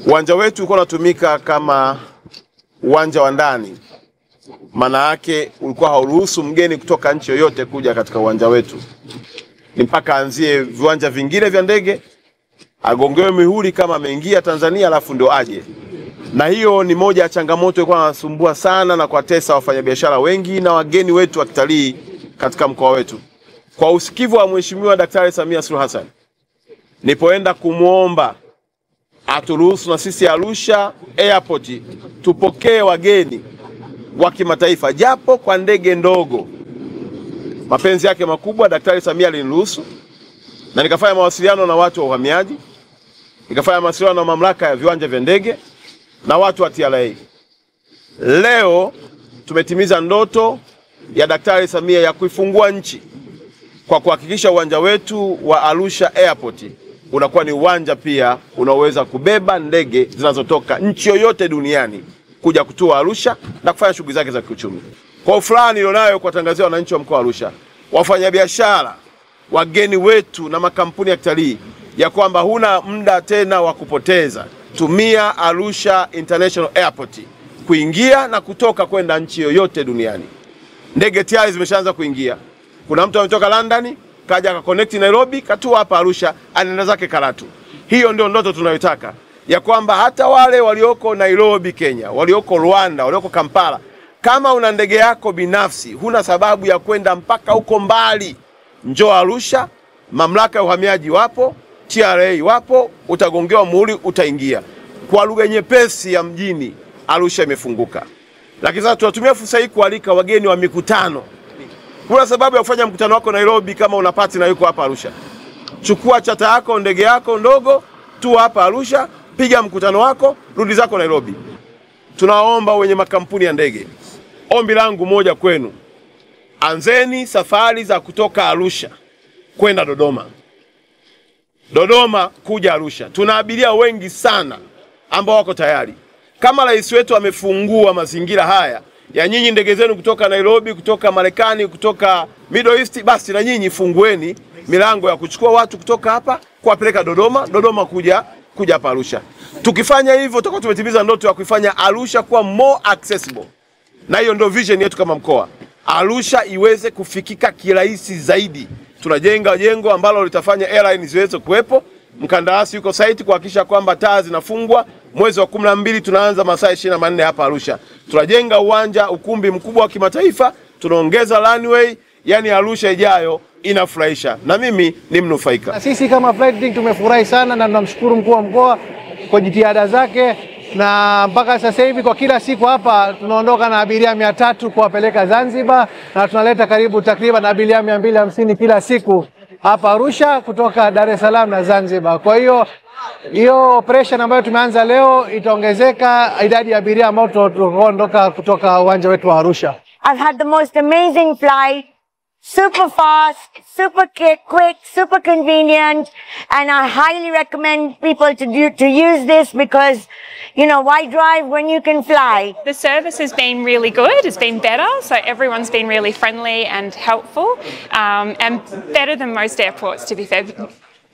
Uwanja wetu ulikuwa unatumika kama uwanja wa ndani. Maana yake ulikuwa hauruhusu mgeni kutoka nchi yoyote kuja katika uwanja wetu. Ni mpaka anzie viwanja vingine vya ndege, agongewe mihuri kama ameingia Tanzania alafu ndio aje. Na hiyo ni moja ya changamoto ilikuwa inasumbua sana na kuwatesa wafanyabiashara wengi na wageni wetu wa kitalii katika mkoa wetu. Kwa usikivu wa Mheshimiwa Daktari Samia Suluhu Hassan, nipoenda kumuomba aturuhusu na sisi Arusha Airport tupokee wageni wa kimataifa japo kwa ndege ndogo, mapenzi yake makubwa Daktari Samia aliniruhusu, na nikafanya mawasiliano na watu wa uhamiaji, nikafanya mawasiliano na mamlaka ya viwanja vya ndege na watu wa TRA. Leo tumetimiza ndoto ya Daktari Samia ya kuifungua nchi kwa kuhakikisha uwanja wetu wa Arusha Airport unakuwa ni uwanja pia unaoweza kubeba ndege zinazotoka nchi yoyote duniani kuja kutua Arusha na kufanya shughuli zake za kiuchumi. Kwa furaha nilionayo kuwatangazia wananchi wa mkoa wa Arusha, wafanyabiashara, wageni wetu na makampuni ya kitalii, ya kwamba huna muda tena wa kupoteza. Tumia Arusha International Airport kuingia na kutoka kwenda nchi yoyote duniani. Ndege tayari zimeshaanza kuingia. Kuna mtu ametoka London, kaja akaconnect Nairobi, katua hapa Arusha, anaenda zake Karatu. Hiyo ndio ndoto tunayotaka, ya kwamba hata wale walioko Nairobi Kenya, walioko Rwanda, walioko Kampala, kama una ndege yako binafsi, huna sababu ya kwenda mpaka huko mbali. Njoo Arusha, mamlaka ya uhamiaji wapo, TRA wapo, utagongewa muhuri, utaingia. Kwa lugha nyepesi ya mjini, Arusha imefunguka. Lakini sasa tunatumia fursa hii kualika wageni wa mikutano. Kuna sababu ya kufanya mkutano wako Nairobi kama una partner yuko hapa Arusha. Chukua chata yako, ndege yako ndogo, tu hapa Arusha, piga mkutano wako, rudi zako Nairobi. Tunaomba wenye makampuni ya ndege, ombi langu moja kwenu, anzeni safari za kutoka Arusha kwenda Dodoma, Dodoma kuja Arusha. Tuna abiria wengi sana ambao wako tayari. Kama rais wetu amefungua mazingira haya ya nyinyi ndege zenu kutoka Nairobi, kutoka Marekani, kutoka Middle East, basi na nyinyi fungueni milango ya kuchukua watu kutoka hapa kuwapeleka Dodoma, Dodoma kuja hapa Arusha. Tukifanya hivyo tutakuwa tumetimiza ndoto ya kuifanya Arusha kuwa more accessible. Na hiyo ndio vision yetu kama mkoa. Arusha iweze kufikika kirahisi zaidi. Tunajenga jengo ambalo litafanya airline ziweze kuwepo. Mkandarasi yuko site kuhakikisha kwamba taa zinafungwa. Mwezi wa 12 tunaanza masaa 24 hapa Arusha. Tunajenga uwanja, ukumbi mkubwa wa kimataifa, tunaongeza runway, yani Arusha ijayo inafurahisha. Na mimi ni mnufaika. Na sisi kama Flightlink tumefurahi sana na tunamshukuru mkuu wa mkoa kwa jitihada zake, na mpaka sasa hivi kwa kila siku hapa tunaondoka na abiria 300 kuwapeleka Zanzibar, na tunaleta karibu takriban abiria 250 kila siku hapa Arusha kutoka Dar es Salaam na Zanzibar. Kwa hiyo hiyo operation ambayo tumeanza leo itaongezeka idadi ya abiria ambao tutaondoka kutoka uwanja wetu wa Arusha. I've had the most amazing flight. Super fast, super quick, super convenient, and I highly recommend people to use this because, you know, why drive when you can fly? The service has been really good. It's been better, so everyone's been really friendly and helpful, and better than most airports, to be fair.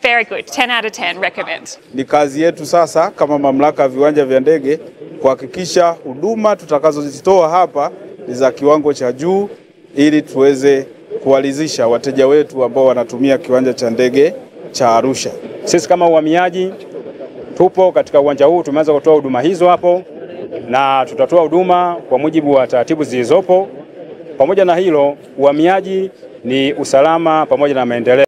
Very good. 10 out of 10 recommend. Ni kazi yetu sasa kama mamlaka ya viwanja vya ndege kuhakikisha huduma tutakazozitoa hapa ni za kiwango cha juu ili tuweze kuwalizisha wateja wetu ambao wanatumia kiwanja cha ndege cha Arusha. Sisi kama uhamiaji tupo katika uwanja huu, tumeanza kutoa huduma hizo hapo na tutatoa huduma kwa mujibu wa taratibu zilizopo. Pamoja na hilo, uhamiaji ni usalama pamoja na maendeleo.